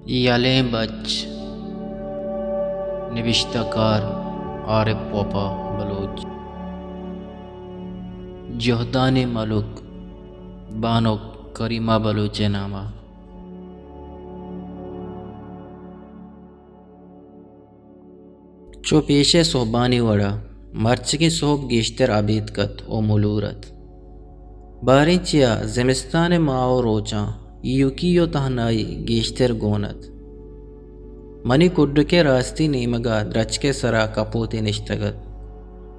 یلیں بچ، نبشتہ کار عارف وفا بلوچ، جہدانی ملک بانک کریمہ بلوچ ءِ نام ءَ۔ چو پیش ءِ سہبانی وڑا مرچگیں سہب گیشتر ابیتک ات ءُ ملور ات۔ باریں چیا زمستان ءِ ماہ ءُ روچاں ایوکی ءُ تہنائی گیشتر گون ات۔ منی کڈک ءِ راستی نیمگ ءَ درچک ءِ سرا کپوتے نشتگ ات،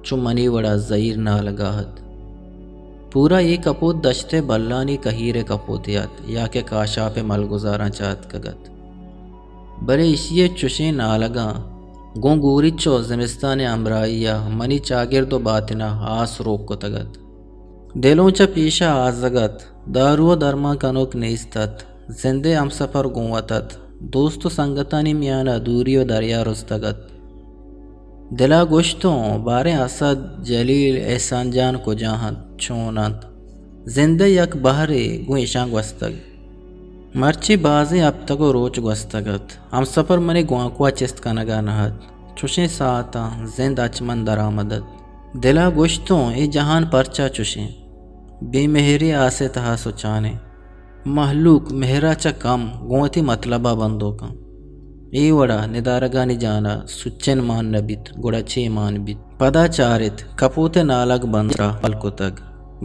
چو منی وڑا زہیر نالگا ات۔ پورا اے کپوت دشت ءِ بلانی کہیر ءِ کپوتے ات یا کہ کاشاپ ءِ ملگزاراں چہ اتکگ ات۔ بلے ایشی ءِ چشیں نالگاں گوں گوریچ ءُ زمستان ءِ ہمراہی ءَ منی چاگرد ءُ باتن ءَ آس روک کتگ ات۔ دل اوں چہ پیش ءَ آزگ ات، دارو ءُ درمان کنوک نیست ات، زند ءِ ہمسفر گوں وت ات، دوست ءُ سنگتانی میان ءَ دوری ءُ دریا رستگ ات۔ دل ءَ گوشت اوں، باریں اسد، جلیل، احسان جان کجا انت، چون انت؟ زند ءِ یک بہرے گوں ایشاں گوستگ۔ مرچی بازیں ہپتگ ءُ روچ گوستگ ات۔ ہمسفر منی گوانکو ءَ چست کنگ ءَ نہ ات۔ چشیں ساعتاں زند اچ من درآمد ات۔ دل ءَ گوشت اوں، اے جہان پرچا چشیں؟ بے مہری آس ءِ تہا سچانیں۔ مہلوک مہر ءَ چہ کم گوں وتی مطلب ءَ بندوک انت۔ اے وڑا ندارگانی جان ءَ سچن مان نہ بیت، گڑا چے مان بیت؟ پدا چارت، کپوت ءِ نالگ بند ءَ پل کتگ،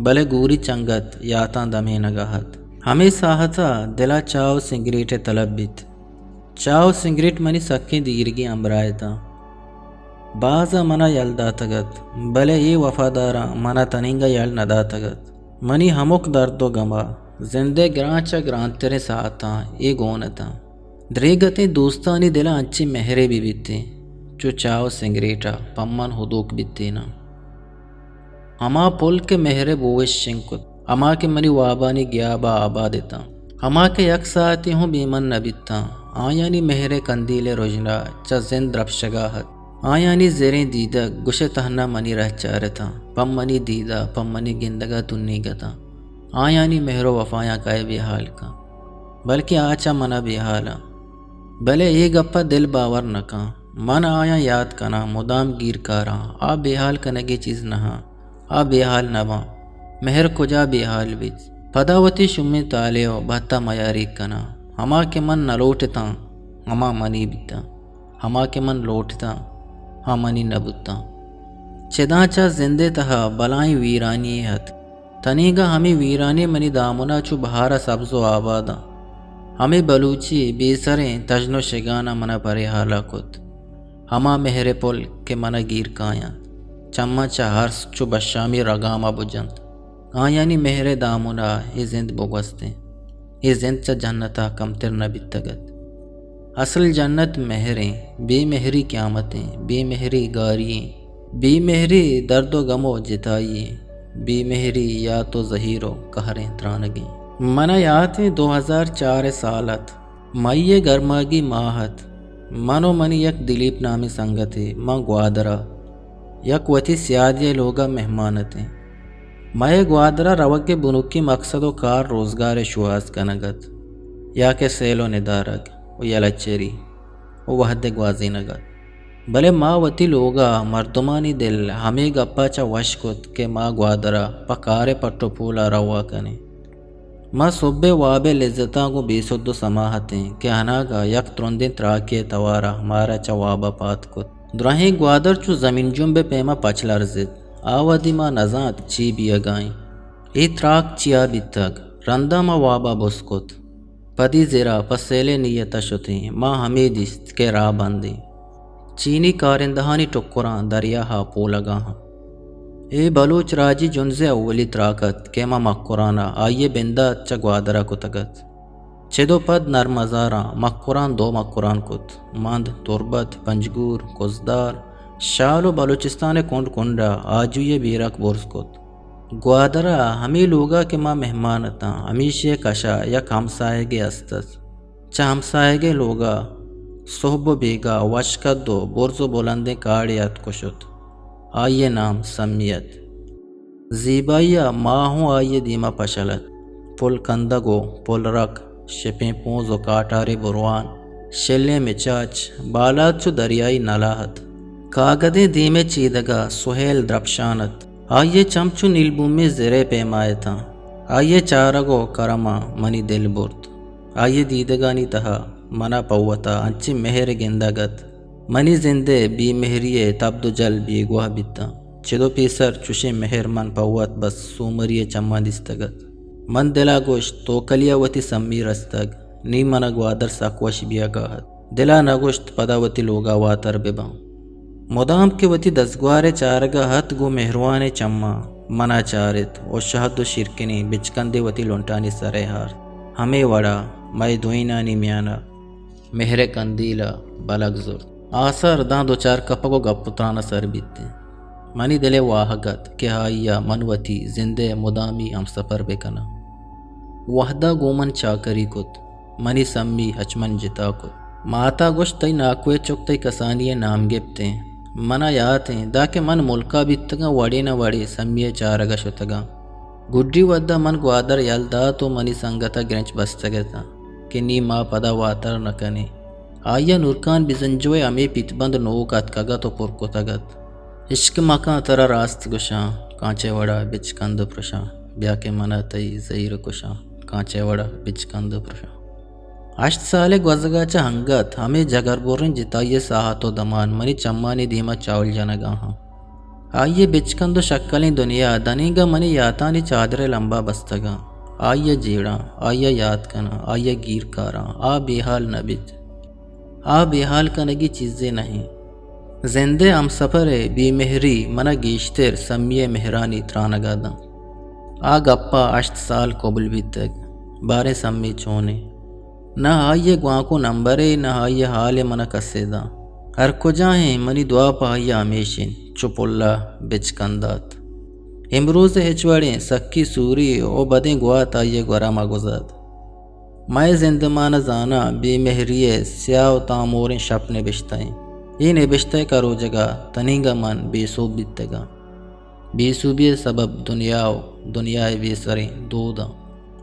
بلے گوریچ انگت یاتاں دمینگ ءَ ات۔ ہمے ساہت ءَ دل ءَ چاہ ءُ سنگریٹ ءِ تلب بیت۔ چاہ ءُ سنگریٹ منی سکیں دیرگیں ہمراہ اتاں۔ باز ءَ من ءَ یل داتگ ات، بلے اے وفاداراں من ءَ تنینگہ یل نہ داتگ ات۔ منی ہمک درد ءُ گم ءَ زند ءِ گران چہ گرانتریں ساہتاں اے گون اتاں۔ دریگتیں دوستانی دل ءَ انچیں مہرے بہ بیتیں، چو چاہ ءُ سنگریٹ ءَ پہ من ہدوک بیتیناں۔ ہما پل کہ مہر ءِ بوہش شنگ کت، ہما کہ منی وابانی گیاب ءَ آباد اتاں، ہما کہ یک ساعتے ہوں بے من نہ بیتاں، آیانی مہر ءِ کندیل ءِ رژنا چہ زند درپشگ ءَ ات۔ آیانی زریں دیدگ گوش ئے تہنا منی رہچار اتاں، پہ منی دید ءَ، پہ منی گندگ ءَ تنیگ اتاں۔ آیانی مہر ءُ وفایاں کئے بے ہال کن؟ بلکیں آ چہ من ءَ بے ہال انت۔ بلے اے گپ ءَ دل باور نہ کن۔ من آیاں یات کناں، مدام گیر کاراں۔ آ بے ہال کنگی چیز نہ انت۔ آ بے ہال نہ باں۔ مہر کجا بے ہال بیت؟ پدا وتی شومیں تالے ءُ بھت ءَ میاریگ کناں۔ ہما کہ من نہ لوٹتاں، ہما منی بیتاں۔ ہما کہ من لوٹتاں، آ منی نہ بوتاں۔ چداں چہ زند ءِ تہا بلائیں ویرانی یے اتک۔ تنیگا ہمے ویرانی منی دامنا چو بہارا سبز ءُ آباداں۔ ہمے بلوچی بے سریں تژن ءُ شگانا منا پرے ہالا کت۔ ہما مہر ءِ پل کہ منا گیر کاینت، چماں چہ ارس چو بشامی رگاما بجنت۔ آیانی مہر ءِ دامنا اے زند بگوستیں۔ اے زند چہ جنتا کمتر نہ بیتگ ات۔ اصل جنت مہریں، بے مہری قیامتیں، بے مہری گارییں، بے مہری درد ءُ گم ءُ جتائییں، بے مہری یات ءُ زہیر ءُ قہریں ترانگیں۔ منا یاتیں دو ہزار چار ءِ سال ات۔ مئی ءِ گرماگی ماہ ات۔ من ءُ منی یک دلیپ نامیں سنگتے، ما گوادر ءَ یک وتی سیادے ءِ لوگ ءَ مہمان اتیں۔ مئے گوادر ءَ روگ ءِ بنکی مقصد ءُ کار روزگار ءِ شوہاز کنگ ات، یا کہ سیل ءُ ندارگ ءُ یلہ چری ءُ وہد ءِ گوازینگ ات۔ بلے ما وتی لوگ ءَ مردمانی دل ہمے گپ ءَ چہ وش کت کہ ما گوادر ءَ پہ کار ءِ پٹ ءُ پول ءَ روا کنیں۔ ما سہب ءِ واب ءِ لذتاں گوں بے سد ءُ سما اتیں کہ اناگہ یک ترندیں تراکے ءِ توار ءَ مارا چہ واب ءَ پاد کت۔ دراہیں گوادر چو زمین جمب ءِ پیما پچ لرزت۔ آ وہدی ما نزانت چی بیئگا ایں۔ اے تراک چیا بیتگ؟ رندا ما واب ءَ بز کت۔ پدی زرا پہ سیل ءِ نیت ءَ شتیں۔ ما ہمے دیست کہ راہ بندیں۔ چینی کارندہانی ٹکراں دریا ءَ پولگا انت۔ اے بلوچ راجی جنز ءِ اولی تراک ات کہ ما مکران ءَ آئی ءِ بندات چہ گوادر ءَ کتگ ات۔ چد ءُ پد نرمزاراں مکران دو مکران کت، مند، تربت، پنجگور، کزدار، شال ءُ بلوچستان ءِ کنڈ کنڈ ءَ آجوئی ءِ بیرک برز کت۔ گوادر ءَ ہمے لوگ ءَ کہ ما مہمان اتاں، ہمیشی ءِ کش ءَ یک ہمساہگے است ات۔ چہ ہمساہگ ءِ لوگ ءَ سہب ءُ بیگاہ وش کد ءُ برز ءُ بلندیں کاڑے اتک ءُ شت۔ آئی ءِ نام سمی ات۔ زیبائی ءَ ماہ اوں آئی ءِ دیم ءَ پشل ات۔ پل کندگ ءُ پل رک، شپیں پونز ءُ کاٹاریں بروان، شلیں مچاچ، بالاد چو دریائی نلاہ ات۔ کاگدیں دیم ءِ چیدگ ءَ سہیل درپشان ات۔ آئی ءِ چم چو نیلبومیں زر ءِ پیما اتاں۔ آئی ءِ چارگ ءُ کرماں منی دل برت۔ آئی ءِ دیدگانی تہا منا پہ وتا انچیں مہر گندگ ات۔ منی زند ءِ بے مہری ءِ تبد ءُ جل بیگواہ بیتاں۔ چد ءُ پیسر چوشیں مہر من پہ وت بس سومری ءِ چماں دیستگ ات۔ من دل ءَ گوشت، توکلی ءَ وتی سمی رستگ، نی من ءَ گوادر سک وش بیگ ءَ ات۔ دل ءَ نہ گوشت پدا وتی لوگ ءَ واتر بہ باں۔ مدام کہ وتی دزگوار ءِ چارگ ءَ ات، گوں مہروانیں چماں من ءَ چارت ءُ شہد ءُ شیرکنیں بچکندے وتی لنٹانی سر ءَ آرت۔ ہمے وڑ ءَ مئے دوئینانی میان ءَ مہر ءِ کندیل ءَ بلگ زرت۔ آسر داں دو چار کپگ ءُ گپ ءُ تران ءَ سر بیتیں۔ منی دل ءَ واہگ ات کہ آئی ءَ من وتی زند ءِ مدامی ہمسپر بہ کناں۔ وہد ءَ گوں من چاکری کت، منی سمی اچ من جتا کت۔ مات ءَ گوشت، تئی ناکو ءِ چک تئی کسانی ءِ نام گپتیں۔ من ءَ یات ایں، داں کہ من ملک ءَ بیتگاں، وڑے نہ وڑے سمی ءِ چارگ ءَ شتگاں۔ گڈی وھد ءَ من گوادر یل دات ءُ منی سنگت ءَ گرنچ بستگ اتاں کہ نی ما پدا واتر نہ کنیں۔ آئی ءَ نورکان بزنجو ءِ ہمے پیت بند نوک اتکگ ات ءُ پر کتگ ات۔ عشق مکاں ترا راست گوشاں، کانچ ءِ وڑ ءَ بچکند ءُ پرشاں، بیا کہ من ءَ تئی زہیر کشاں، کانچ ءِ وڑ ءَ بچکند ءُ پرشاں۔ ہشت سال ءِ گوزگ ءَ چہ انگت ہمے جگر بریں جتائی ءِ ساہت ءُ دمان منی چمانی دیم ءَ چاول جنگ ءَ آں۔ آئی ءِ بچکند ءُ شکلیں دنیا دنیگا منی یاتانی چادر ءِ لمب ءَ بستگاں۔ آئی ءَ جیڑاں، آئی ءَ یات کناں، آئی ءَ گیر کاراں، آ بے ہال نہ بیت۔ آ بے ہال کنگی چیزے نہ انت۔ زند ءِ ہمسپر ءِ بے مہری من ءَ گیشتر سمی ءِ مہرانی ترانگ ءَ داں۔ آ گپ ءَ ہشت سال کبل بیتگ۔ باریں سمی چون انت؟ نہ آئی ءِ گوانکو نمبرے، نہ آئی ءِ ہال ءَ من ءَ کسے داں۔ ہر کجا ایں، منی دعا پہ آئی ءَ ہمیش انت، چو پل ءَ بچکند ات۔ امروز ءِ ہچ وڑیں سکی سوری ءُ بدیں گوات آئی ءِ گور ءَ مہ گوزات۔ مئے زندمان ءَ زاناں بے مہری ءِ سیاہ ءُ تاموریں شپ نبشتہ انت۔ اے نبشتہ ءِ کروجگ ءَ تنیگا من بے سوب بیتگاں۔ بے سوبی ءِ سبب دنیا ءُ دنیا ءِ بے سریں دوداں۔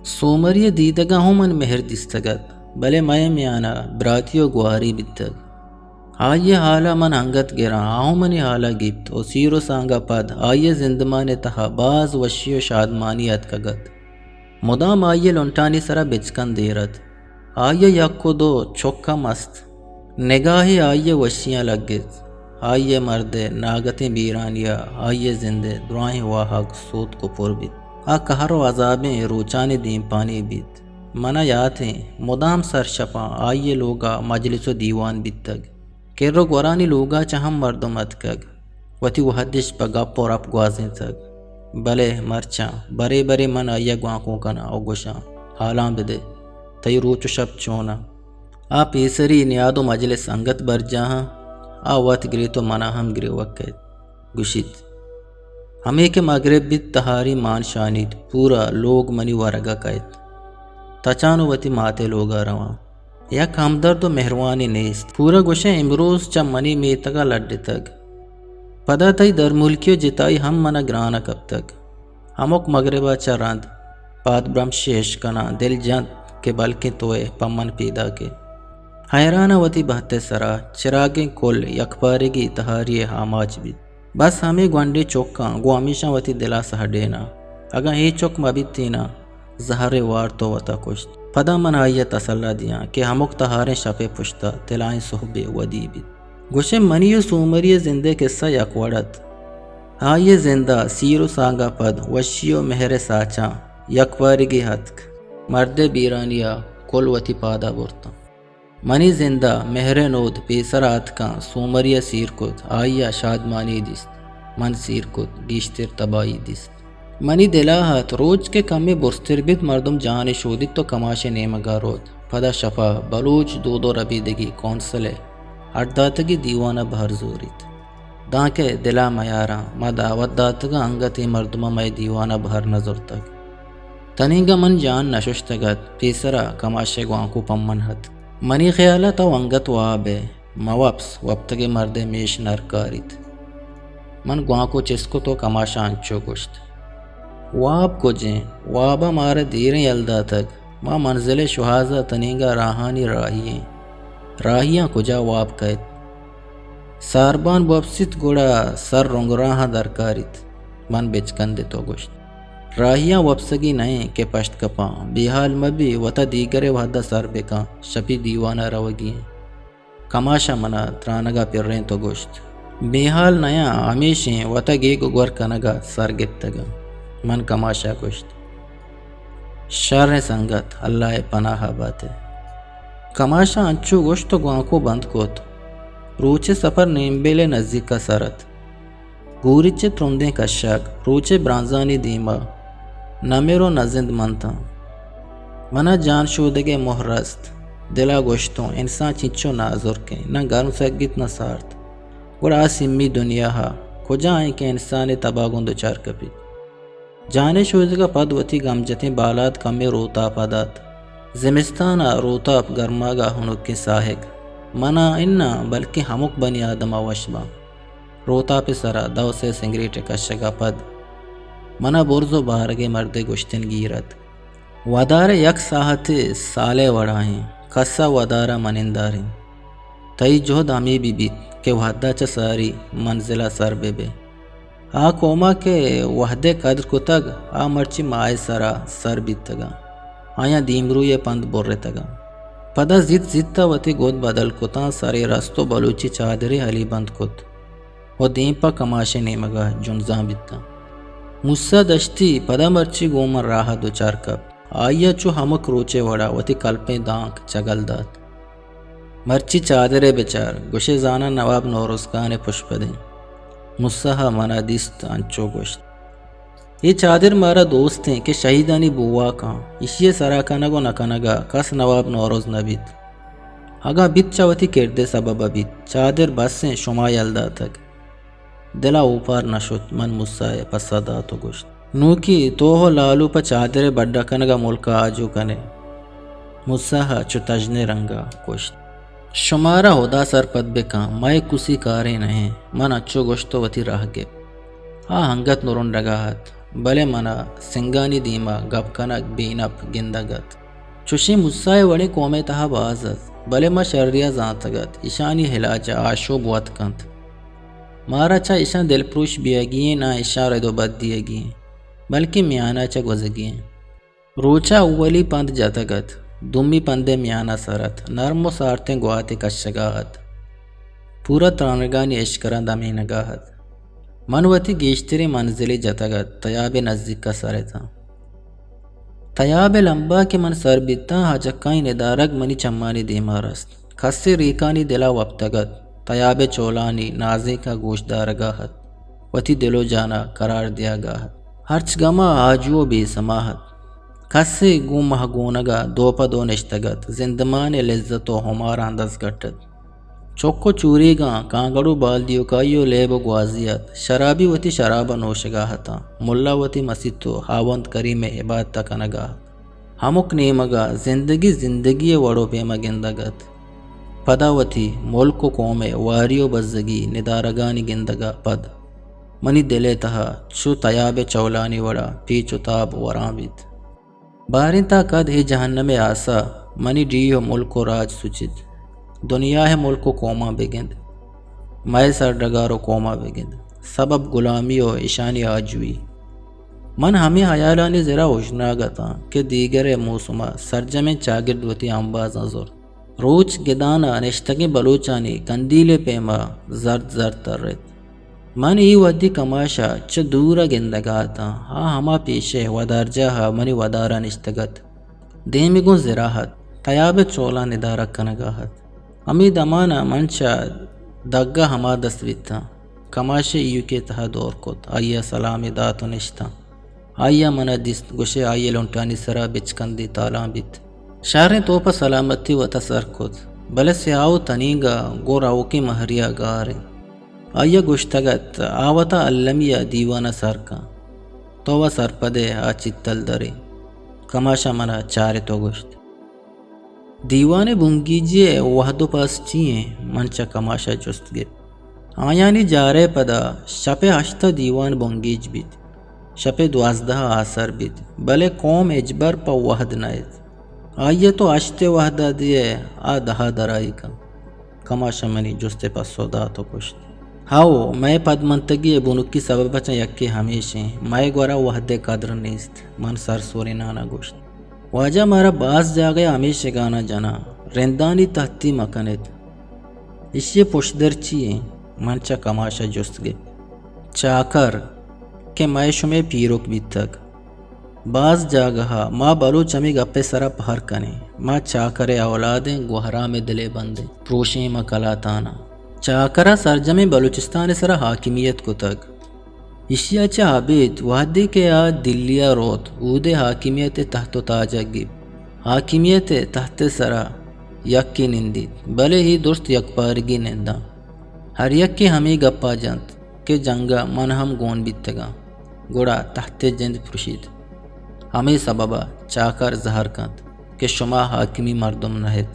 سومری ءِ دیدگاں ہوں من مہر دیستگ ات، بلے مئے میان ءَ براتی ءُ گوہاری بیتگ۔ آئی ءِ ہال ءَ من انگت گراں، آ ہوں منی ہال ءَ گیپت ءُ سیر ءُ سانگ ءَ پد آئی ءِ زندمان ءِ تہا باز وشی ءُ شادمانی اتکگ ات۔ مدام آئی ءِ لنٹانی سرا بچکند ایر ات۔ آئی ءَ یک ءُ دو چک ہم است۔ نگاہے آئی ءِ وشیاں لگت۔ آئی ءِ مرد ءِ ناگتیں بیرانی ءَ آئی ءِ زند ءِ دراہیں واہگ سوتک ءُ پر بیت۔ آ قہر ءُ عذابیں روچانی دیمپانی بیت۔ من ءَ یات ایں، مدام سرشپاں آئی ءِ لوگ ءَ مجلس ءُ دیوان بیتگ۔ کر ءُ گورانی لوگ ءَ چہ ہم مردم اتکگ، وتی وہدش پہ گپ ءُ رپ گوازینتگ۔ بلے مرچاں برے برے من آئی ءَ گوانکو کناں ءُ گوشاں، ہالاں بدئے، تئی روچ ءُ شپ چون انت؟ آ پیسری نیاد ءُ مجلس انگت برجاہ انت، آ وت گریت ءُ من ءَ ہم گریوگ کئیت۔ گوشیت، ہمے کہ مگرب بیت، تہاری مان شانیت، پورا لوگ منی ورگ ءَ کئیت۔ تچان ءُ وتی مات ءِ لوگ ءَ رواں۔ یک ہمدرد ءُ مہروانے نیست۔ پورا گوشئے امروز چہ منی میتگ ءَ لڈتگ۔ پدا تئی درملکی ءُ جتائی ہم من ءَ گران ءَ کپتگ۔ ہمک مگرب ءَ چہ رند پاد برمشے اش کناں، دل جنت کہ بلکیں تو ئے پہ من پیداک ئے۔ حیران آں وتی بہت ءِ سرا، چراگیں کل یکپارگی تہاری ءِ آماچ بیت۔ بس ہمے گونڈیں چکاں گوں ہمیشاں وتی دل ءَ سہڈیناں۔ اگاں اے چک مہ بیتیناں، زہرے وارت ءُ وت ءَ کشت۔ پدا من آئی ءَ تسلا دیاں کہ ہمک تہاریں شپ ءِ پشت ءَ تلائیں سہبے ودی بیت۔ گوشئے منی ءُ سومری ءِ زند ءِ کسہ یک وڑ ات۔ آئی ءِ زند ءَ سیر ءُ سانگ ءَ پد وشی ءُ مہر ءِ ساچاں یکبارگی اتک۔ مرد ءِ بیرانی ءَ کل وتی پاد ءَ برتاں۔ منی زند ءَ مہر ءِ نود پیسر ءَ اتکاں، سومری ءَ سیر کت، آئی ءَ شادمانی دیست، من سیر کت، گیشتر تباہی دیست۔ منی دل ءَ ات، روچ کہ کمے برزتر بیت، مردم جان ءِ شودیت ءُ کماش ءِ نیمگ ءَ روت۔ پدا شپ ءَ بلوچ دود ءُ ربیدگی کونسل ءِ اڈ داتگی دیوان ءَ بہر زوریت۔ دانکہ دل ءَ میاراں، ما دعوت داتگاں، انگت اے مردماں مئے دیوان ءَ بہر نہ زرتگ۔ تنیگا من جان نہ ششتگ ات، پیسرا کماش ءِ گوانکو پمن ات۔ منی خیال ءَ تو انگت واب ئے، مہ وپس، وپتگیں مرد ءِ میش نر کاریت۔ من گوانکو چست کت ءُ کماش ءَ انچو گوشت، واب کجیں؟ واب ءَ مارا دیریں یل داتگ۔ ما منزل ءِ شوہاز ءَ تنیگا راہانی راہی ایں۔ راہیاں کجا واب کئیت؟ ساربان بوپسیت گڑا سر رنگراہاں درکاریت۔ من بچکندت و گوشت، راہیاں وپسگی نہ ایں کہ پشت کپاں۔ بے ہال مہ بی، وتا دیگرے وہدا سر بکن، شپی دیوانا روگی ایں۔ کماشا منا ترانگا پرینت و گوشت، بے ہال نیاں، ہمیش ایں، وتا گیگ و گور کنگا سر گپتگاں۔ من کماشا گوشت، شریں سنگت، اللہ ء پناہ ء بات ئے۔ کماشا انچو گوشت و گوانکو بند کت۔ روچ ء سپر نیمبیل ء نزیک ء سر ات۔ گوریچ ء ترندیں کشگ، روچ ء برانزانی دیما نہ مر و نہ زند منتاں۔ منا جان شودگ ء مہر رست۔ دل ء گوشتوں، انسان چنچو نازرک انت، نہ گرم سگیت نہ سارت۔ گڑا آ سیمی دنیا ء کجا انت کہ انسان ء تبا گوں دچار کپیت؟ جان ء شوزگ ء پد وتی گمجتیں بالاد کمے روتاپ ء دات۔ زمستان ء روتاپ گرماگ ء ہنکیں ساہگ منا اناں، بلکیں ہمک بنی آدم ء وش باں۔ روتاپ ء سرا دو سے سنگریٹ ء کشگ ء پد منا برز و بارگیں مردے گوشتن گیر ات۔ ودار ء یک ساہتے سالے وڑا ایں، کس ء ودار ء مننداریں۔ تئی جہد ہمے بہ بیت کہ وہدا چہ ساری منزل ء سر بہ بئے۔ آ قوم ء کہ وہد ء قدر کتگ، آ مرچی ماہ ء سرا سر بیتگاں، آیاں دیمروئی ء پند برتگاں۔ پدا زیت زیت ء وتی گد بدل کتاں، سرے رست و بلوچی چادرے ہلی بند کت و دیم پہ کماش ء نیمگ ء جنزان بیتاں۔ موسی دشتی پدا مرچی گوں من راہ ء دچار کپت۔ آئی ء چو ہمک روچ ء وڑا وتی کلپیں دانک چگل دات۔ مرچی چادر ء بچار، گوشے زاناں نواب نوروز خان ء پشپدیں۔ موسی ء منا دیست انچو گوشت، اے چادر مارا دوست انت کہ شہیدانی بوواکاں، ایشی ء سرا کنگ و نہ کنگ ء کس نواب نوروز نہ بیت۔ اگاں بیت چہ وتی کرد ء سبب ء بیت۔ چادر بس انت، شما یل داتگ۔ دل ء اوپار نہ شت، من موسی ء پسہ دات و گوشت، نوکی تو ہو لالو پہ چادر ء بڈا کنگ ء ملک ء آجو کن ئے۔ موسی ء چو تژنے رنگ ء گوشت، شمارا ہدا سرپد بہ کن، مئے کسی کارے نہ انت۔ من انچو گوشت و وتی راہ گپت۔ آ انگت نرنڈگ ء ات، بلے من ء سنگانی دیم ء گپ کنگ بے نپ گندگ ات۔ چوشیں موسی ء وڑیں قوم ء تہا باز ات، بلے ما شری ء زانتگ ات، ایشانی ہلاج ء آشوب وت کنت۔ مارا چہ ایشاں دلپروش بیئگی ایں، نہ ایشاں رد و بد دیئگی ایں، بلکیں میان ء چہ گوزگی ایں۔ روچ ء اولی پند جتگ ات، دومی پند ء میان ء سر ات، نرم و سارتیں گواتے کشگ ء ات۔ پورا ترانگانی اشکراں دمینگ ء ات۔ من وتی گیشتریں منزلے جتگ ات، تیاب ء نزیک ء سر اتاں۔ تیاب ء لمب ء کہ من سر بیتاں، ہجکائیں ندارگ منی چمانی دیما رست۔ کسے ریکانی دل ء وپتگ ات، تیاب ء چولانی نازینک ء گوش دارگ ء ات، وتی دل و جان ء قرار دیگ ء ات۔ ہرچ گم ء آجو و بے سما ات۔ کسے گوں مہگونگ ء دو پہ دو نشتگ ات، زندمان ء لذت و ہماراں دزگٹ ات۔ چک و چوریگاں، کانگڑو بالدیوکائی و لیب و گوازی ات۔ شرابی وتی شراب ء نوشگا اتاں۔ ملا وتی مسیت و ہاوند کریم ء عبادت ء کنگا ات۔ ہمک نیمگا زندگی زندگی ء وڑ و پیما گندگ ات۔ پدا وتی ملک و قوم ء واری و بزگی ندارگانی گندگا پد منی دل ء تہا چو تیاب ء چولانی وڑا پیچ و تاب وراں بیت۔ باریں تا کد اے جہنم ء آسا منی ڈیھ و ملک و راج سچیت؟ دنیا ء ملک و قوماں بگند، مئے سرڈگار و قوماں بگند، سبب غلامی و اشانی آجوئی۔ من ہمے ہیالانی زرا اوژناگ اتاں کہ دیگر ء موسم ء سرجمیں چاگرد وتی امبازاں زرت۔ روچ گدان ء نشتگیں بلوچانی کندیل ء پیما زرد زرد ترت۔ من اے وھدی کماش ء چہ دور ء گندگ ء اتاں۔ آ ہما پیش ء ودارجاہ ء منی ودار ء نشتگ ات۔ دیمی گوں زرا ات۔ تیاب ء چولاں ندارگ کنگ ء ات۔ ہمے دمان ء من چہ دگ ء ہما دست بیتاں۔ کماش ء ایوک ء تہ ء دور کت۔ آئی ء سلامے دات ء نشتاں۔ آئی ء من ء دیست، گوشے آئی ء لنٹانی سرا بچکندے تالان بیت۔ شریں، تو پہ سلامتی وت ء سر کت، بلے سیاہ و تنیگا گوں روکیں مہریا گار انت۔ آئی ء گوشتگ ات، آ وت ء المی ء دیوان ء سر کن، تو و سرپد ئے آ چتل درے۔ کماش ء من ء چارت و گوشت، دیوان ء بنگیجی ء وھد و پاس چی ایں؟ من چہ کماش ء جست گپت۔ آیانی جار ء پدا شپ ء ہشت ء دیوان بنگیج بیت، شپ ء دوازدہ ء آسر بیت، بلے قوم ہچبر پہ وھد نہ ایت۔ آئی ء تو ہشت ء وھد ء دئے، آ دہ ء درائی کنت۔ کماش ءَ منی جست ءِ پسو دات ءُ گوشت، ہئو، مئے پدمنتگی ءِ بنکی سبب ءَ چہ یکے ہمیش اِنت، مئے گورا وہد ءِ قدر نیست۔ من سر سورینان ءَ گوشت، واجہ، مارا باز جاگہ ءَ ہمے شگان ءَ جناں، رندانی تہتی مہ کن ات۔ ایشی ءِ پشدر چی اِنت؟ من چہ کماش ءَ جست گپت۔ چاکر کہ مئے شمئے پیرک بیتگ۔ باز جاگہ ءَ ما بلوچ ہمے گپ ءِ سرا پہر کنیں، ما چاکر ءِ اولاد ایں، گوہرام ءِ دل ءِ بند ایں، پروشیں ما کلاتان ءَ۔ چاکر ءَ سرجمیں بلوچستان ءِ سرا حاکمیت کتگ۔ ایشی ءَ چہ ابید وہدے کہ آ دلی ءَ روت، اود ءِ حاکمیت ءِ تہت ءُ تاج ءَ گیپت۔ حاکمیت ءِ تہت ءِ سرا یکے نندیت، بلے اے درست یکپارگی ننداں۔ ہر یکے ہمے گپ ءَ جنت کہ جنگ ءَ من ہم گون بیتگاں، گڑا تہت ءِ جند پرشیت۔ ہمے سبب ءَ چاکر زہر کنت کہ شما حاکمی مردم نہ ات۔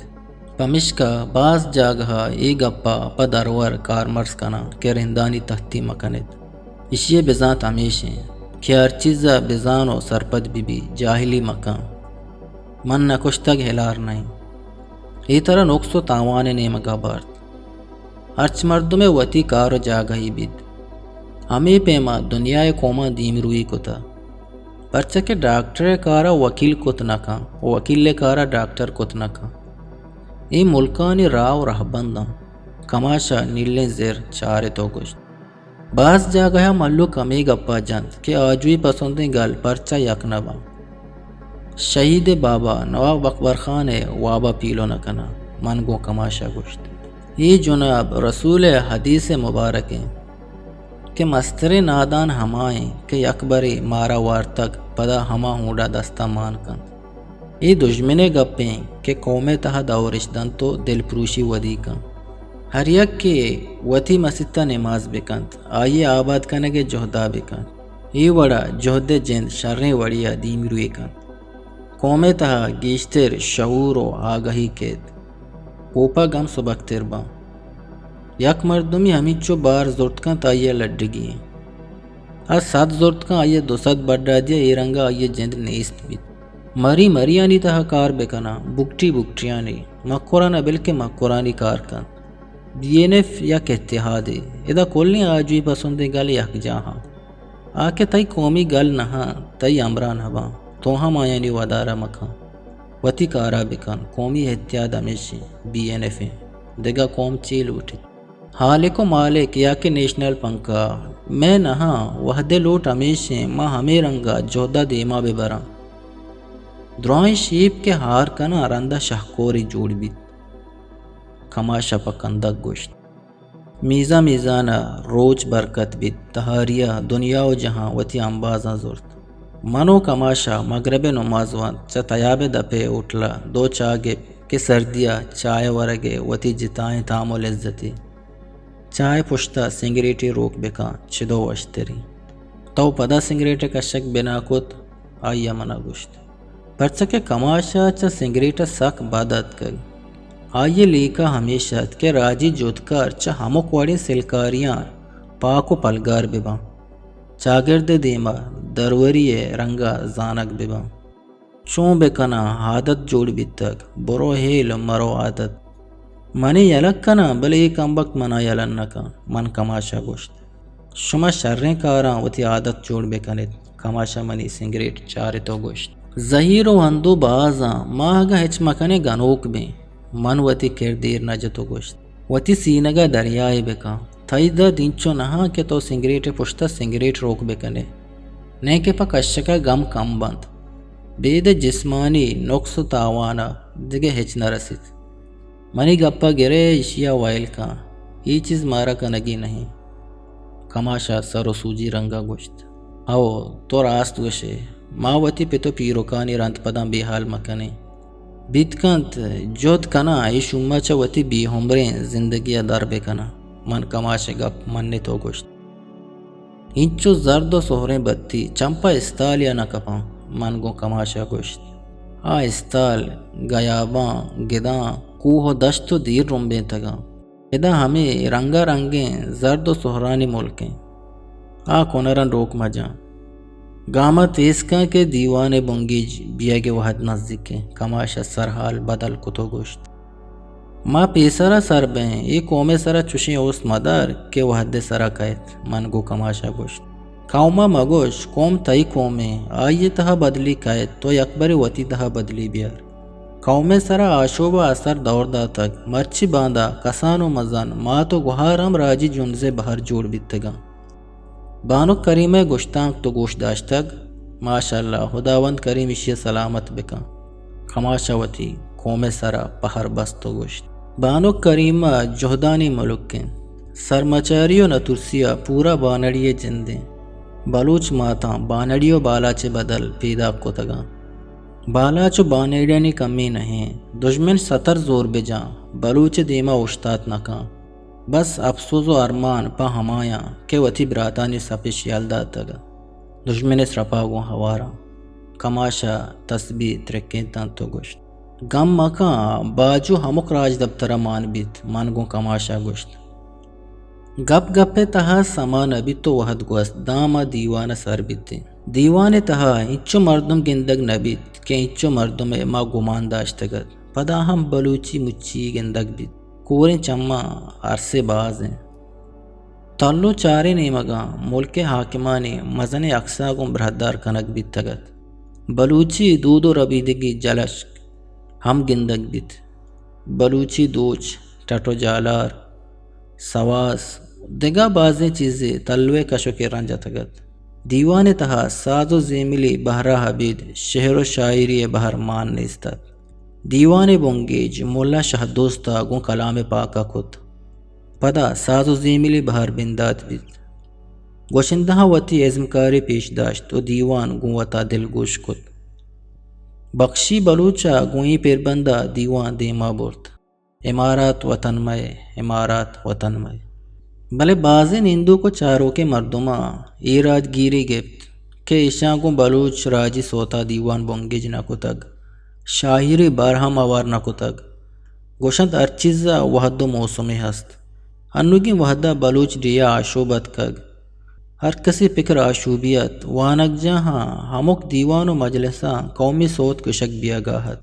پمشکا باز جاگہ ءَ اے گپ ءَ پہ درور کارمرز کناں کہ رندانی تہتی مہ کن ات۔ ایشی ءِ بزانت ہمیش اِنت کہ ہر چیز ءَ بزان ءُ سرپد بہ بی، جاہلی مہ کن۔ من نہ کشتگ ہلار نہ اِنت۔ اے ترا نقص ءُ تاوان ءِ نیمگ ءَ بارت۔ ہرچ مردم ءِ وتی کار ءُ جاگہے بیت۔ ہمے پیم ءَ دنیا ءِ قوماں دیمروئی کتہ۔ پرچا کہ ڈاکٹر ءِ کار ءَ وکیل کت نہ کن ءُ وکیل ءِ کار ءَ ڈاکٹر کت نہ کن۔ اے ملکانی راہ ءُ رہبند اَنت۔ کماش ءَ نیلیں زر چارت ءُ گوشت، باز جاگہ ءَ مھلوک ہمے گپ ءَ جنت کہ آجوئی پسندیں گل پرچا یک نہ بنت۔ شہید ءِ بابا نواب اکبر خان ءِ واب ءَ پیلو نہ کناں۔ من گوں کماش ءَ گوشت، اے جناب رسول ءِ حدیث مبارک اِنت کہ مستریں نادان ہما اِنت کہ یکبرے مارا وارتگ، پدا ہما ہونڈ ءَ دست ءَ مان کنت۔ اے دژمن ءِ گپ اِنت کہ قوم ءِ تہا دورش دنت ءُ دلپروشی ودی کنت۔ ہر یکے وتی مسیت ءَ نماز بہ کنت، آئی ءِ آباد کنگ ءِ جہد ءَ بہ کنت۔ اے وڑ ءَ جہد ءِ جند شریں وڑے ءَ دیمروئی کنت۔ قوم ءِ تہا گیشتر شعور ءُ آگہی کیت، کوپگ ہم سبکتر باں۔ یک مردمے ہمینچو بار زرت کنت، آئی ءَ لڈگی اِنت۔ آ سد زرت کنت، آئی ءَ دو سد بڈا دیا، اے رنگ ءَ آئی ءِ جند نیست بیت۔ مری مریانی تہا کار بہ کناں، بگٹی بگٹیانی، مکران ءَ بل کہ مکرانی کار کنت۔ بی این ایف یک اتحادے، ادا کلیں آجوئی پسندیں گل یکجاہ اَنت۔ آ کہ تئی قومی گل نہ اَنت، تئی ہمراہ نہ باں، تو ہم آیانی ودار ءَ مکن۔ وتی کار ءَ بکن، قومی اتحاد ہمیش اِنت، بی این ایف اِنت، دگہ قوم چے لوٹیت؟ ہالک ءُ مالک یا کہ نیشنل پنکھا مئے نہ اَنت، وھد ءِ لوٹ ہمیش اِنت، ما ہمے رنگ ءَ جہد ءَ دیما بہ براں۔ دراہیں شیپ کہ ہار کناں، رند ءَ شہکورے جوڑ بیت۔ کماش ءَ پہ کندگ گوشت۔ میزان میزان ءَ روچ برکت بیت، تہاری ءَ دنیا ءُ جہان وتی امبازاں زرت۔ من ءُ کماش ءَ مگرب ءِ نماز ونت، چہ تیاب ءِ دپ ءِ ہوٹل ءَ دو چاہ گپت کہ سردی ءَ چاہ ءِ ورگ ءِ وتی جتائیں تام ءُ لذتے۔ چاہ ءِ پشت ءَ سنگریٹے روک بکن، چدو وشتریں۔ تو پدا سنگریٹ ءِ کشگ بنا کت؟ آئی ءَ من ءَ گوشت۔ پرچا کہ کماش ءَ چہ سنگریٹ ءَ سک بد اتکگ۔ آئی ءِ لیکہ ہمیش ات کہ راجی جہدکار چہ ہمک وڑیں سلکاریاں پاک ءُ پلگار بہ باں، چاگرد ءِ دیم ءَ دروری ءِ رنگ ءَ زانگ بہ باں۔ چون بہ کناں، عادت جوڑ بیتگ، برو ہیل ءُ مرو عادت۔ من ئے یلہ کناں، بلے اے کمبخت من ءَ یلہ نہ کن، من کماش ءَ گوشت۔ شما شریں کاراں وتی عادت جوڑ بہ کن ات۔ کماش ءَ منی سنگریٹ چارت ءُ گوشت، زہیر ءُ ہندو باز آں، ما اگاں ہچ مہ کنیں گنوک بیں۔ من وتی کرد ایر نہ جت ءُ گوشت، وتی سینگ ءَ دریائے بہ کن۔ تئی درد اینچو نہ اَنت کہ تو سنگریٹ ءِ پشت ءَ سنگریٹ روک بہ کن ئے، نئیکہ پہ کشک ءَ گم کم بنت۔ بید ءِ جسمانی نقص ءُ تاوان ءَ دگہ ہچ نہ رسیت۔ منی گپ ءَ گرئے، ایشی ءَ ویل کن، اے چیز مارا کنگی نہ اِنت۔ کماش ءَ سر ءُ سوجی رنگ ءَ گوشت، ہئو، تو راست گوش ئے، ما وتی پت ءُ پیرکانی رند پداں بے ہال مہ کنیں۔ بیت کنت جہد کناں، اے شوم ءَ چہ وتی بے عمریں زندگی ءَ در بہ کناں۔ من کماش ءِ گپ منت ءُ گوشت، اینچو زرد ءُ سہریں بتی چم پہ استالے ءَ نہ کپاں۔ من گوں کماش ءَ گوشت، آ استال، گیاباں، گداں، کوہ ءُ دشت ءُ دیر رمبینتگ اَنت۔ ادا ہمے رنگا رنگیں زرد ءُ سہرانی ملک اِنت۔ آ کنراں ڈوک مجن۔ گام ءَ تیز کن کہ دیوان ءِ بنگیج بیئگ ءِ وہد نزیک اِنت۔ کماش ءَ سرحال بدل کت ءُ گوشت، ما پیسرا سر بئیں، اے قوم ءِ سرا چشیں اوست مدار کہ وھد ءِ سرا کئیت۔ من گوں کماش ءَ گوشت، قوم ءَ مگوش، قوم تئی قومیں، آئی ءِ تہا بدلی کئیت، تو یکبرے وتی تہا بدلی بیار۔ قوم ءِ سرا آشوب ءَ اثر دور داتگ، مرچی باندا کسان ءُ مزن، مات ءُ گھار ہم راجی جنز ءِ بہر جوڑ بیتگاں۔ بانک کریمہ ءِ گشتانک تو گوش داشتگ؟ ماشاءاللہ، ہداوند کریم ایشی ءَ سلامت بکن۔ کماش ءَ وتی قوم ءِ سرا پہر بست ءُ گوشت، بانک کریمہ جہدانی ملک انت۔ سرمچاری ءُ نترسی ءَ پورا بانڑی ءِ جند انت۔ بلوچ ماتاں بانڑی ءُ بالاچ ءِ بدل پیداک کتگاں۔ بالاچ ءُ بانڑیانی کمی نہ انت۔ دژمن ستر زور بجاں، بلوچ ءِ دیما اوشتات نہ کن۔ بس اپسوز ءُ ارمان پہ ہمایاں کہ وتی براتانی سپش یل داتگ۔ دژمن ءِ سرپا گوں ہواراں۔ کماش ءَ تسبیح ترکینتنت ءُ گوشت، گم مکن، باجو ہمک راجدپتر ءَ مان بیت۔ من گوں کماش ءَ گوشت، گپ گپ ءِ تہا سما نہ بیت ءُ وھد گوست، داں ما دیوان ءَ سر بیتیں۔ دیوان ءِ تہا انچو مردم گندگ نہ بیت کہ انچو مردم ءَ ما گمان داشتگ ات۔ پدا ہم بلوچی مچی گندگ بیت۔ کوریں چماں ارسے باز انت۔ تل ءُ چاریں نیمگاں ملک ءِ حاکمانی مزنیں اکساں گوں برہدار کنگ بیتگ ات۔ بلوچی دود ءُ ربیدگی جلشک ہم گندگ بیت۔ بلوچی دوچ، ٹٹ ءُ جالار، سواس، دگہ بازیں چیزے تلوے کشوکے رنج اتگ ات۔ دیوان ءِ تہا ساز ءُ زیملی بہرا ابید شعر ءُ شاعری ءِ بہر مان نیست ات۔ دیوان ءِ بنگیج ملا شہدوست ءَ گوں کلام پاک ءَ کت۔ پدا ساز ءُ زیملی بہر بندات بیت۔ گوشندہاں وتی ازمکاری پیش داشت ءُ دیوان گوں وتا دلگوش کت۔ بخشی بلوچ ءَ گوں اے پیربند ءَ دیوان دیما برت۔ امارات وطن مئے، امارات وطن مئے۔ بلے بازیں نندوک ءُ چاروکیں مردماں اے راجگیری گپت کہ ایشاں گوں بلوچ راجی سوت ءَ دیوان بنگیج نہ کتگ، شاعری بہر ہم ہوار نہ کتگ۔ گوشنت ہر چیز ءَ وہد ءُ موسمے ہست۔ انوگیں وہد ءَ بلوچ ڈیھ ءَ آشوب اتکگ۔ ہر کسی پکر آشوبی ات۔ وانگجاہاں ہمک دیوان ءُ مجلساں قومی سوت گشگ بیئگا ات۔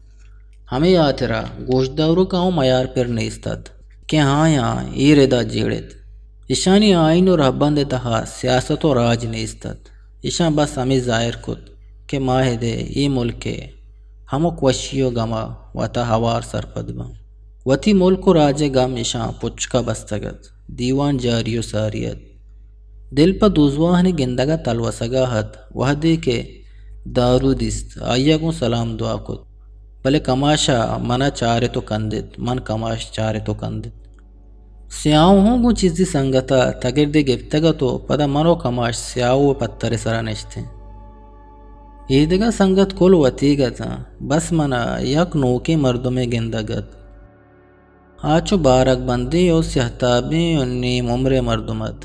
ہمے ہاترا گوشداروکاں اوں میار پر نیست ات کہ آیاں اے ردا جیڑت۔ اشانی آئین ءُ رہبند ءِ تہا سیاست ءُ راج نیست ات۔ اشاں بس ہمے ظاہر کت کہ ما ادے اے ملک ءِ ہمک وشی ءُ گم ءَ وتا ہوار سرپد باں۔ وتی ملک ءُ راج ءِ گم اشاں پچک ءَ بستگ ات۔ دیوان جاری ءُ ساری ات۔ دل پہ دوزواہانی گندگ ءَ تلوسگ ءَ ات۔ وہدے کہ دارو دیست، آئی ءَ گوں سلام دعا کت۔ بلے کماش ءَ من ءَ چارت ءُ کندت، من کماش چارت ءُ کندت۔ سیاہو ہوں گوں چیزی سنگت ءَ تگردے گپتگ ات ءُ پدا من ءُ کماش سیاہو ءِ پتر ءِ سرا نشتیں۔ اے دگہ سنگت کل وتیگ اتاں، بس من ءَ یک نوکیں مردمے گندگ ات۔ آ چو بارگ بندیں ءُ سیاہ تابیں ءُ نیم عمریں مردم ات۔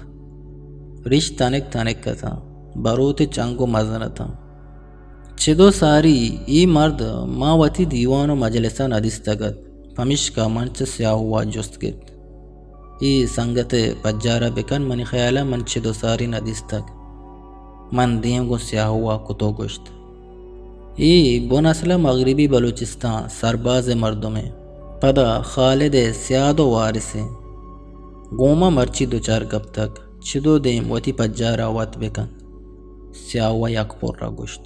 ریش تنک تنک اتاں، بروت چنگ ءُ مزن اتاں۔ چد ءُ ساری اے مرد ما وتی دیوان ءُ مجلس ءَ نہ دیستگ ات، پمیشکا من چہ سیاہو ءَ جست گپت، اے سنگت ءِ پجار ءَ بکن، منی خیال ءَ من چد ءُ ساری نہ دیستگ۔ من دیم گوں سیاہو ءَ کت ءُ گوشت، اے بن اسل ءَ مغربی بلوچستان سرباز ءِ مردمے، پدا خالد ءِ سیاد ءُ وارث ایں۔ گوں ما مرچی دچار کپتگ، چد ءُ دیم وتی پجار ءَ وت بکن۔ سیاہو ءَ یک پر ءَ گوشت،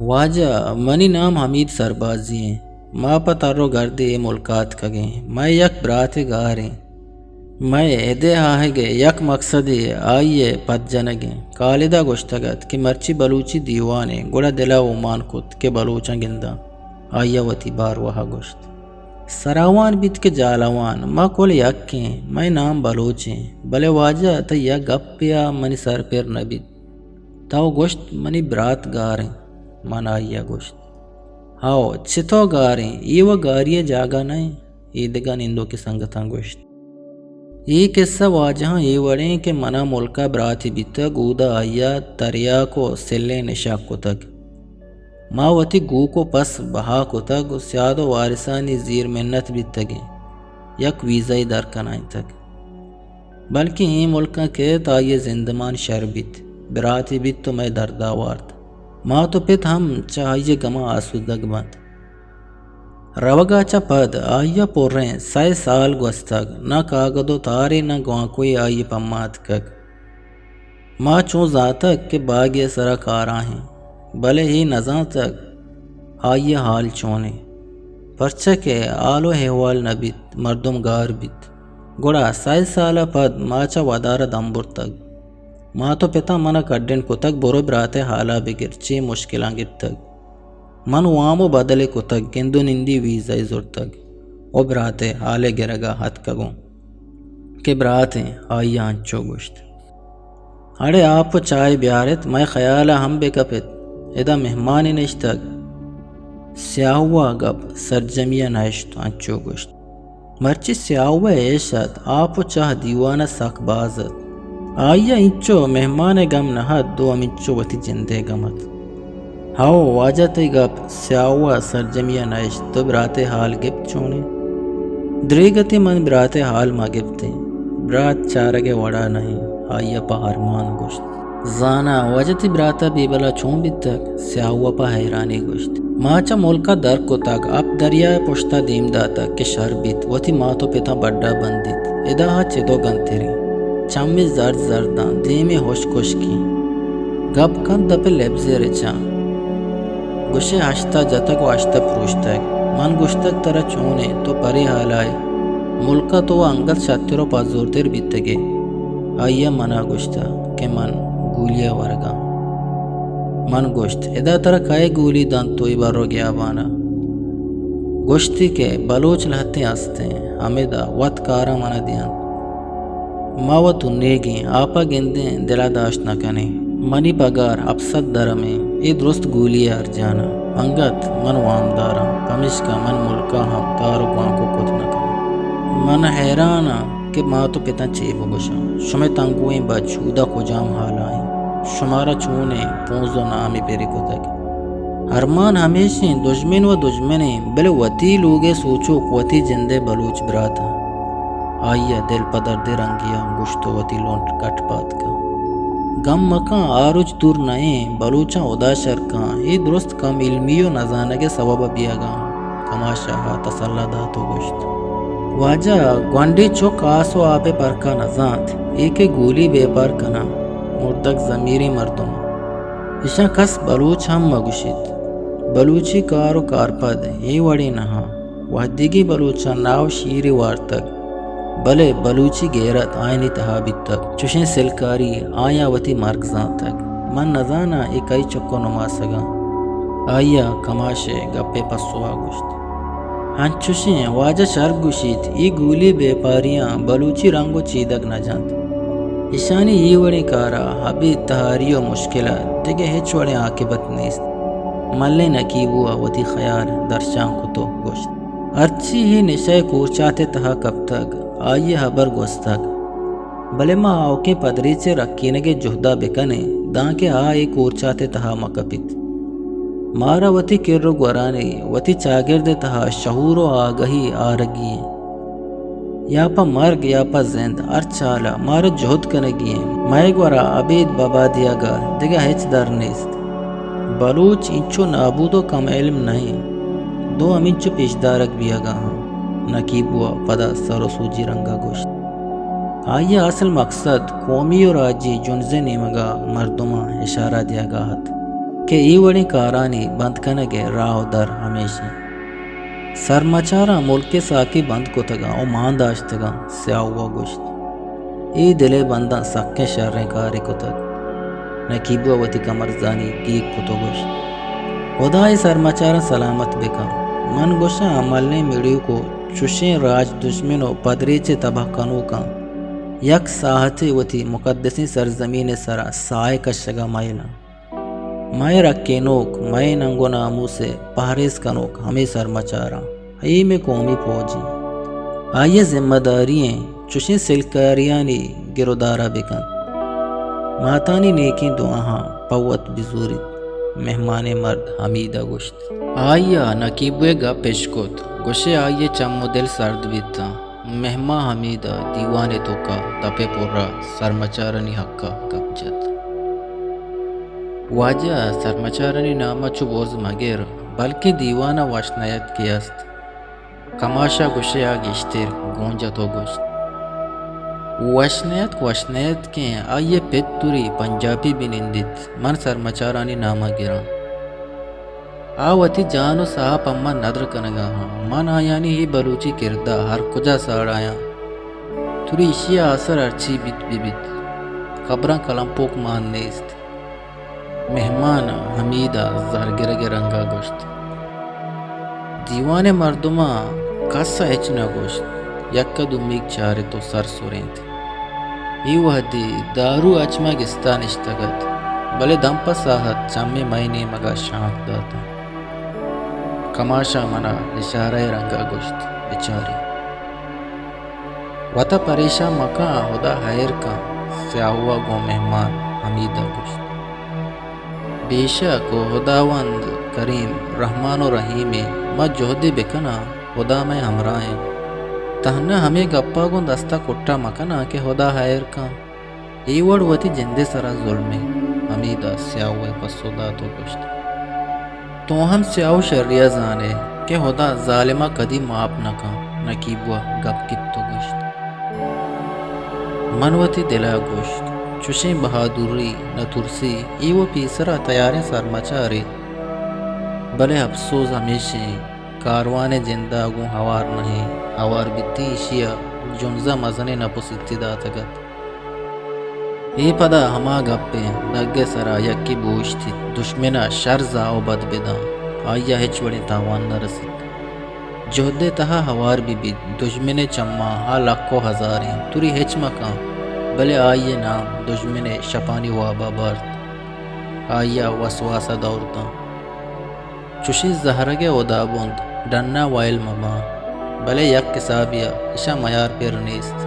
واجہ، منی نام حمید سربازی ایں۔ ما پہ تر ءُ گردے اے ملک ءَ اتکگ ایں۔ مئے یک براتے گار ایں۔ مئے اد ءَ آہگ ءِ یک مکسدے آئی ءِ پد جنگ ایں۔ خالد ءَ گوشتگ ات کہ مرچی بلوچی دیوان ایں، گڑا دل ءَ اومان کت کہ بلوچاں گنداں۔ آئی ءَ وتی باروا ءَ گوشت، سراوان بیت کہ جالوان، ما کل یک ایں، مئے نام بلوچ ایں، بلے واجہ تئی یک گپے ءَ منی سر پر نہ بیت۔ تو گوشت منی برات گار ایں۔ من آئی ءَ گوشت، ہئو، چہ تو گار ایں، اے وَ گاری ءِ جاگہ نہ ایں۔ اے دگہ نندوکیں سنگتاں گوشت، اے کسہ واجہاں اے وڑیں کہ من ءَ ملک ءَ براتے بیتگ، اودا آئی ءَ تریاک ءُ سلیں نشہ کتگ۔ ما وتی گوک ءُ پس بہا کتگ ءُ سیاد ءُ وارثانی زیر منت بیتگ ایں، یک ویزہ ئے در کنائینتگ۔ بلکیں اے ملکاں کیت، آئی ءِ زندمان شر بیت، براتے بیت ءُ مئے درد ءَ وارت۔ مات ءُ پت ہم چہ آئی ءِ گماں آسودگ بنت۔ روگ ءَ چہ پد آئی ءَ پریں سئے سال گوستگ، نہ کاگد ءُ تارے نہ گوانکوے آئی ءِ پما اتکگ۔ ما چوں زانتگ کہ باگے ءِ سرا کاراں ایں، بلے اے نہ زانتگ آئی ءِ حال چون اِنت، پرچا کہ حال ءُ احوال نہ بیت، مردم گار بیت۔ گڑا سئے سال ءَ پد ما چہ ودار ءَ دم برتگ۔ مات ءُ پتاں من ءَ کڈن کتگ، برو برات ءِ حال ءَ بگر، چے مشکلاں گپتگ۔ من وام ءُ بدلے کتگ، گند ءُ نندی ویزہ ئے زرتگ ءُ برات ءِ حال ءِ گرگ ءَ اتکگ اوں کہ برات ایں، آئی ءَ انچو گوشت۔ اڑے آپ ءُ چائے بیار اِت، مئے خیال ءَ ہم بہ کپ اِت، ادا مہمانے نشتگ۔ سیاہو ءَ گپ سرجمی ءَ نہ اشت، انچو گوشت۔ مرچی سیاہو ءِ ایش اَت، آپ ءُ چاہ دیوان ءَ سک باز اَت۔ آئی ءَ انچو مہمان ءِ گم نہ اَت، دو ہمینچو وتی جند ءِ گم اَت۔ ہئو واجہ، تئی گپ سیاہو ءَ سرجمی ءَ نہ اشت، تو برات ءِ حال گپت چون اِنت؟ دریگتیں من برات ءِ حال مہ گپتیں، برات چارگ ءِ وڑ ءَ نہ اِنت، آئی ءَ پہ ارمان گوشت۔ زاناں واجہ، تئی برات ءَ بیبل ءَ چون بیتگ؟ سیاہو ءَ پہ حیرانی گوشت۔ ما چہ ملک ءَ در کتگ، ہپت دریا ءِ پشت ءَ دیم داتگ کہ شر بیت، وتی مات ءُ پتاں بڈ ءَ بندیت، ادا آ چدو گنتریں۔ چمے زرد زرداں، دیمے ہشک ہشکیں۔ گپ کنت دپ ءِ لبزے رچاں۔ گوشے ہشت ءَ جتگ ءُ ہشت ءَ پروشتگ۔ من گوشتگ، ترا چون اِنت؟ تو پرے حال ءَ ئے؟ ملک ءَ تو انگت شتر ءُ پزورتر بیتگ ئے۔ آئی ءَ من ءَ گوشتگ کہ من گولی ءَ ورگ ءَ آں۔ من گوشت، ادا ترا کئے گولی دنت تو اے بر ءُ گیابان ءَ؟ گوشتی کہ بلوچ لہتیں ہستیں، ہمدا وت کاراں من ءَ دینت۔ ما وت انیگیں، آپ ءَ گندیں، دل ءَ داشت نہ کنیں۔ منی پگار ہپت سد درم ایں، اے درست گولی ءِ ارجان ءَ۔ انگت من وامدار آں، پمیشکا من ملک ءَ ہم تار ءُ گوانکو کت نہ کناں۔ من حیران آں کہ مات ءُ پتاں چے بگوشاں۔ شمئے تنگوئیں بچ اودا کجام حال ءَ اِنت؟ شمارا چون اِنت، پونز ءُ نامے پرے کتگ؟ ارمان ہمیش اِنت، دژمن وَ دژمن اِنت، بلے وتی لوگ ءِ سوچوک، وتی جند ءِ بلوچ برات اَنت۔ آئی ءِ دل پہ دردے رنگی ءَ گوشت ءُ وتی لنٹ کٹ پاد کنت۔ گم مکن، آ روچ دور نہ اِنت، بلوچاں ہدا شر کنت۔ اے درست کم علمی ءُ نزانگ ءِ سوب ءَ بیئگ ءَ اَنت۔ کماش ءَ تسلا دات ءُ گوشت، واجہ، گونڈیں چک آس ءُ آپ ءِ پرک ءَ نہ زانت، اے کہ گولی بیپار کناں، مردگ زمیریں مردم۔ ایشاں کس بلوچ ہم مہ گوشیت۔ بلوچی کار ءُ کارپد اے وڑیں نہ اَنت۔ وہدیگیں بلوچاں ناہ ءُ شیرے وارتگ، بلے بلوچی گیرت آیانی تہا بیتگ۔ چشیں سلکاری آیاں وتی مرگ زانتگ۔ من نزاناں اے کئی چک ءُ نماسگ اَنت۔ آئی ءَ کماش ءِ گپ ءِ پسو ءَ گوشت۔ انچشیں، واجہ شر گوشیت، اے گولی بیپاریاں بلوچی رنگ ءُ چیدگ نہ جنت۔ ایشانی اے وڑیں کار ءَ ابید تہاری ءُ مشکل اَت، دگہ ہچ وڑیں عاقبت نیست۔ ملیں نکیبو ءَ وتی خیال درشان کت ءُ گوشت، ہرچی اے نشہ ءِ کورچات ءِ تہا کپتگ، آئی ءِ ہبر گوستگ، بلے ما آؤکیں پدریچ ءِ رکینگ ءِ جہد ءَ بکنیں، دانکہ آ اے کورچات ءِ تہا مہ کپیت۔ مارا وتی کر ءُ گورانی، وتی چاگرد ءِ تہا شعور ءُ آگہی آرگی اِنت۔ یا پہ مرگ یا پہ زند، ہرچ حال ءَ مارا جہد کنگی اِنت۔ مئے گورا ابید ببا دیگ ءَ دگہ ہچ در نیست۔ بلوچ اینچو نابود ءُ کم علم نہ اِنت، دو ہمینچو پیشدارگ بیئگ ءَ اَنت۔ نکیبو ءَ پدا سر ءُ سوجی رنگ ءَ گوشت۔ آئی ءِ اصل مقصد قومی ءُ راجی جنز ءِ نیمگ ءَ مردماں اشارہ دیگ ءَ اَت کہ اے وڑیں کارانی بند کنگ ءِ راہ ءُ در ہمیش اِنت۔ سرمچاراں ملک ءِ ساکی بند کتگ اَنت ءُ مان داشتگ اَنت، سیاہو ءَ گوشت۔ اے دل ءِ بنداں سکیں شریں کارے کتگ۔ نکیبو ءَ وتی کمرزانی گیگ کت ءُ گوشت، ہدا اے سرمچاراں سلامت بکن۔ من گوشاں، ملیں میڑیوکو، چشیں راج دژمن ءُ پدریچ ءِ تباہ کنوکاں یک ساہتے وتی مقدسیں سرزمین ءِ سرا ساہ ءِ کشگ ءَ مئیل اَنت۔ مئے رکینوک، مئے ننگ ءُ ناموس ءِ پہریز کنوک ہمے سرمچاراں۔ اے مئے قومی پوج اِنت۔ آئی ءِ ذمہ داری اِنت چشیں سلکاریانی گر ءُ دار ءَ بکنت۔ ماتانی نیکیں دعاہاں پہ وت بزوریت، مہمانیں مرد حمید ءَ گوشت۔ آئی ءَ نکیبو ءِ گپ اش کت، گوشے آئی ءِ چم ءُ دل سرد بیت اَنت۔ مہمان حمید ءَ دیوان ءِ توک ءَ دپ ءِ پر ءَ سرمچارانی حق ءَ گپ جت۔ واجہ، سرمچارانی نام ءَ چو برز مگر، بلکیں دیوان ءَ وش نیت کہ است۔ کماش ءَ گوشے آ گیشتر گوں جت ءُ گوشت، وش نہ اتک، وش نہ اتکیں، آئی ءِ پت تری پنجابی بہ نندیت، من سرمچارانی نام ءَ گراں۔ آ وتی جان ءُ ساہ ءَ پہ من ندر کنگ ءَ آں۔ من آیانی اے بلوچی کرد ءَ ہر کجا ساڑایاں۔ تری ایشی ءِ آسر ہرچی بیت بہ بیت، قبراں کلمپوک مان نیست۔ مہمان حمید ءَ زہرگرگ ءِ رنگ ءَ گوشت۔ دیوان ءِ مردماں کس ءَ ہچ نہ گوشت، یک ءَ دومیگ چارت ءُ سر سرینت۔ اے وہدی دارو اچ ما گستا نشتگ ات، بلے دم پہ ساہت چمے مئے نیمگ ءَ شانک داتاں۔ کماش ءَ من ءَ اشارہ ءِ رنگ ءَ گوشت، بچارے۔ وت ءَ پریشان مکن، ہدا ہئیر کن، سیاہو ءَ گوں مہمان حمید ءَ گوشت۔ بے شک ءُ ہداوند کریم، رحمان ءُ رحیمیں، ما جہدے بکناں، ہدا مئے ہمراہ انت۔ تہنا ہمے گپ ءَ گوں دست ءَ کٹا مکناں کہ ہدا ہئیر کن۔ اے وڑ وتی جند ءِ سرا ظلمے، حمید ءَ سیاہو ءَ پسو دات ءُ گوشت، تو ہم سیاہو شری ءَ زان ئے کہ ہدا ظالم ءَ کدی ماپ نہ کن۔ نقیبو ءَ گپ گپت ءُ گوشت، من وتی دل ءَ گوشت، چشیں بہادری، نہ ترسی، اے وَ پیسرا تیاریں سرمچارے۔ بلے اپسوز ہمیش انت، کاروان ءِ جند ءَ گوں ہوار نہ انت، ہوار بیتیں ایشی ءَ جنز ءَ مزنیں نپ ءُ سیتے داتگ ات۔ اے پدا ہما گپ انت، دگ ءِ سرا یکے بوشتیت، دژمن ءَ شر زاہ ءُ بد بداں، آئی ءَ ہچ وڑیں تاوان نہ رسیت۔ جہد ءِ تہا ہوار بہ بیت، دژمن ءِ چماں آ لکھ ءُ ہزار انت، تری ہچ مکن، بلے آئی ءِ نام دژمن ءِ شپانی واب ءَ بارت، آئی ءَ وسواس ءَ دور داں۔ چشیں زہرگ ءِ ہدابند ڈن ءَ وئیل مہ باں، بلے یک حسابے ءَ اشاں میار پر نیست۔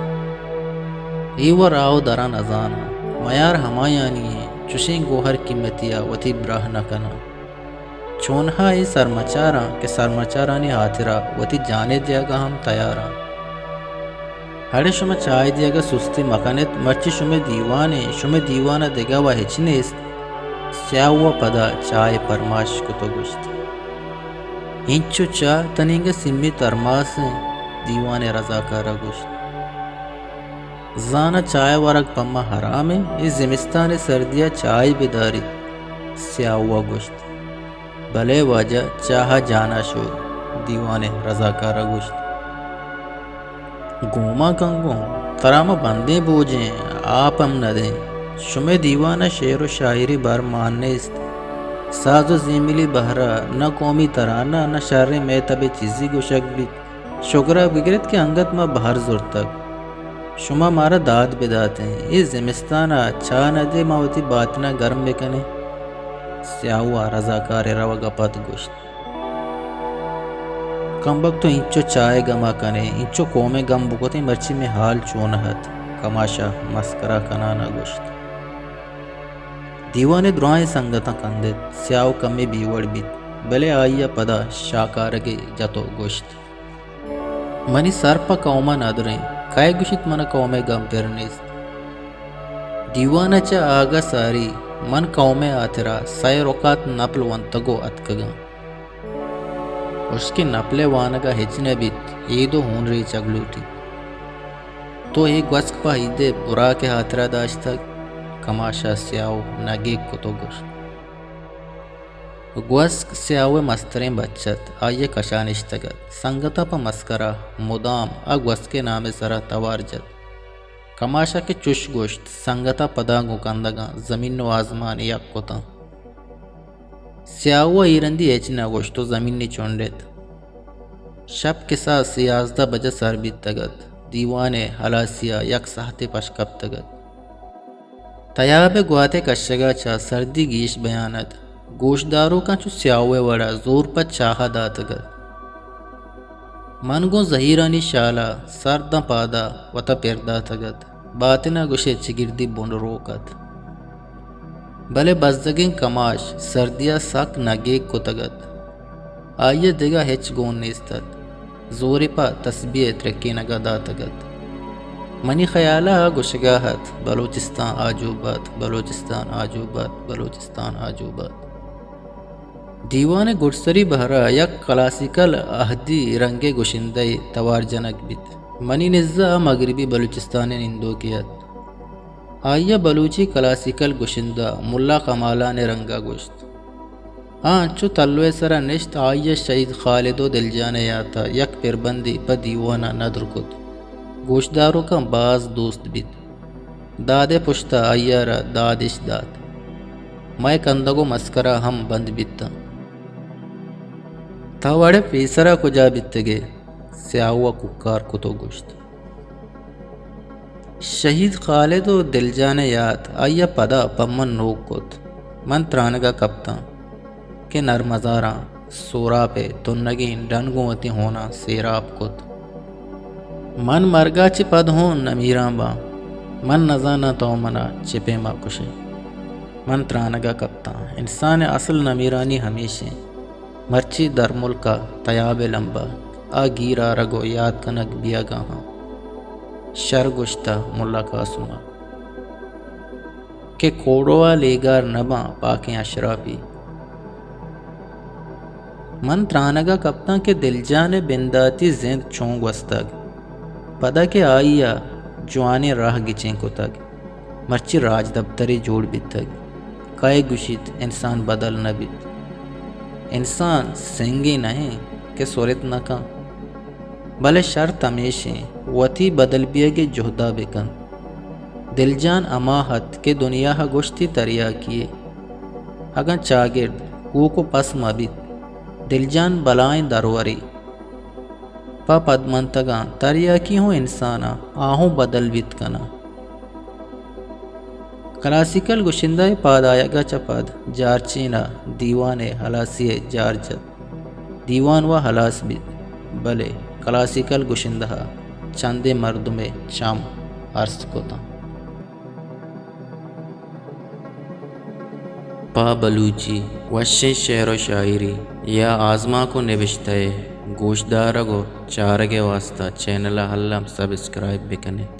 اے وَ راہ ءُ دراں نہ زاناں۔ میار ہمایانی انت، چشیں گوہر قیمتی ءَ وتی براہ نہ کناں۔ چونہا اے سرمچاراں کہ سرمچارانی ہاترا وتی جان ءِ دیگ ءَ ہم تیاراں۔ اڑے شما چاہ ءِ دیگ ءَ سستی مہ کن ات، مرچی شمئے دیوان انت، شمئے دیوان ءَ دگہ وَ ہچ نیست۔ سیاہو ءَ پدا چاہ ءِ پرمائش کت ءُ گوشت، اینچو چاہ تنیگہ سیمی ترماس انت۔ دیوان ءِ رضاکار ءَ گوشت، زاناں چاہ ءِ ورگ پہ ما حرام انت، اے زمستان ءِ سردی ءَ چاہے بداریت۔ سیاہو ءَ گوشت، بلے واجہ، چاہ ءَ جان ءَ شود۔ دیوان ءِ رضاکار ءَ گوشت، گوما کن گوں، ترا ما بندیں بوجیں، آپ ہم نہ دیں۔ شمئے دیوان ءَ شعر ءُ شاعری بر مان نیست۔ ساز ءُ زیملی بہر ءَ نہ قومی ترانہ، نہ شریں مہتب ءِ چیزی گوشگ بیت۔ شگر ءَ بگرت کہ انگت ما بہر زرتگ۔ شما مارا داد بداتیں۔ اے زمستان ءَ چاہ نہ دئے، ما وتی باتن ءَ گرم بکنیں۔ سیاہو ءَ رضاکار ءِ روگ ءَ پد گوشت، کمبخت، تو اینچو چاہ ءِ گم ءَ کن ئے، اینچو قوم ءِ گم بکتیں، مرچی مئے حال چون ات؟ کماش ءَ مسکرا کنان ءَ گوشت۔ دیوان ءِ دراہیں سنگتاں کندت، سیاہو کمے بے وڑ بیت، بلے آئی ءَ پدا شاکارگے جت ءُ گوشت، منی سر پہ قوم ءَ ندر انت، کئے گوشیت من ءَ قوم ءِ گم پر نیست؟ دیوان ءَ چہ آگہ ساری، من قوم ءِ ہاترا سئے رکات نپل ونتگ ءُ اتکگاں۔ ہشکیں نپل ءِ وانگ ءَ ہچ نہ بیت، اید ءُ ہون ریچگ لوٹیت۔ تو اے گوسک پہ اید ءِ براک ءِ ہاترا داشتگ؟ کماش ءَ سیاہو نگیگ کت ءُ گوشت۔ گوسک سیاہو ءِ مستریں بچ ات، آئی ءِ کش ءَ نشتگ ات۔ سنگتاں پہ مسکرا مدام آ گوسک ءِ نام ءِ سرا توار جت۔ کماش ءَ کہ چش گوشت، سنگتاں پدا گوں کندگاں زمین ءُ آزمان یک کتاں۔ سیاہو ءَ اے رندی ہچ نہ گوشت ءُ زمین ءَ چنڈت۔ شپ کساس یازدہ بجہ سر بیتگ ات۔ دیوان ءِ ہلاسی ءَ یک ساہتے پش کپتگ ات۔ تیاب ءِ گوات ءِ کشگ ءَ چہ سردی گیش بیان ات۔ گوشداروکاں چو سیاہو ءِ وڑ ءَ زور پہ چاہ ءَ داتگ ات۔ من گوں زہیرانی شال ءَ سر داں پاد ءَ وت ءَ پر داتگ ات۔ باتن ءَ گوشے چگردی بن روک ات۔ بلے بزگیں کماش سردی ءَ سک نگیگ کتگ ات۔ آئی ءَ دگہ ہچ گون نیست ات۔ زورے پہ تسبیح ءِ ترکینگ ءَ داتگ ات۔ منی خیال ءَ آ گوشگ ءَ ات، بلوچستان آجو بات، بلوچستان آجو بات، بلوچستان آجو بات۔ دیوان ءِ گڈسری بہر ءَ یک کلاسیکل عہدی رنگ ءِ گشندہ یے توار جنگ بیت۔ منی نز ءَ آ مغربی بلوچستان ءِ نندوکے ات۔ آئی ءَ بلوچی کلاسیکل گشندہ ملا کمالان ءِ رنگ ءَ گوشت۔ آ انچو تلو ءِ سرا نشت، آئی ءَ شہید خالد ءُ دلجان ءِ یات ءَ یک پربندے پہ دیوان ءَ ندر کت۔ گوشداروکاں باز دوست بیت۔ داد ءِ پشت ءَ آئی ءَ را داد اش دات۔ مئے کندگ ءُ مسکرا ہم بند بیتاں۔ تو اڑے پیسرا کجا بیتگ ئے؟ سیاہو ءَ کوکار کت ءُ گوشت۔ شہید خالد ءُ دلجان ءِ یات آئی ءَ پدا پہ من نوک کت۔ من ترانگ ءَ کپتاں کہ نرمزاراں سوراپ ءِ تنگیں ڈن گوں وتی ہوناں سیراپ کت۔ من مرگ ءَ چہ پد ہوں نمیران باں۔ من نزاناں تو من ءَ چہ پیما کش ئے۔ من ترانگ ءَ کپتاں۔ انسان ءِ اصل نمیرانی ہمیش ایں۔ مرچی درملک ءَ تیاب ءِ لمب ءَ آ گیر آرگ ءُ یات کنگ بیئگ ءَ آں۔ شر گوشتہ ملا قاسم ءَ کہ کوڑو ءَ لیگار نہ باں پاکیں اشرافی۔ من ترانگ ءَ کپتاں کہ دلجان ءِ بنداتی زند چون گوستگ، پدا کہ آئی ءَ جوانیں راہ گچین کتگ۔ مرچی راجدپترے جوڑ بیتگ۔ کئے گوشیت انسان بدل نہ بیت؟ انسان سنگے نہ انت کہ سرت نہ کنت، بلے شرط ہمیش انت وتی بدل بیگ ءِ جہد ءَ بہ کنت۔ دلجان ہما ات کہ دنیا ءَ گوشتی تریاکی یے۔ اگاں چاگرد کوک ءُ پس مہ بیت، دلجان بلائیں درورے۔ پہ پدمنتگاں تریاکی ہوں انسان ءَ آ ہوں بدل بیت کناں۔ کلاسیکل گشندہ ءِ پاد آیگ ءَ چہ پد جارچین ءَ دیوان ءِ ہلاسی ءِ جار جت۔ دیوان وَ ہلاس بیت، بلے کلاسیکل گشندہ ءَ چندیں مردم ءِ چم ارس کتاں۔ پہ بلوچی وشیں شعر ءُ شاعری یا آزمانک ءُ نبشتہ ءِ گوشدارگ ءُ چارگ ءِ واستہ چینل ءَ الم سبسکرائب بہ کن ئے۔